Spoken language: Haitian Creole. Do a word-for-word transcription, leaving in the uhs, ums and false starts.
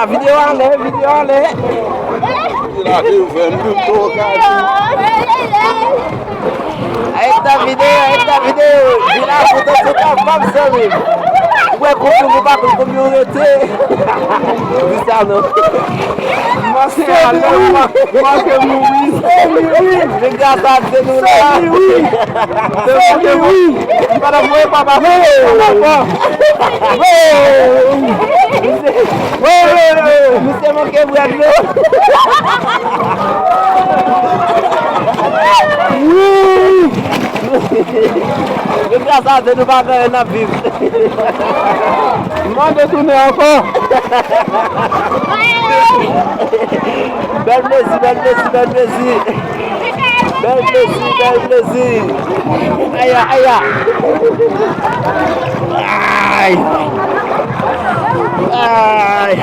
Videyo ale, videyo ale. Arete videyo, arete videyo. Di la foto sou kòb, kòb, zanmi m. Ou wè konbyen ou pa konn konbyen ou rete. Di sa non. Manke ale, manke mouri. Se gras a Dye nou la. Se li wi. Se li wi. Li pa t ap voye papa. Misye manke bwè dlo. Wi. Se gras a Dye nou pa gen anyen n ap viv. M mande tounen ankò. Bèl plezi, bèl plezi, bèl plezi. Bèl plezi, bèl plezi. Aya, aya. Ay. Ay.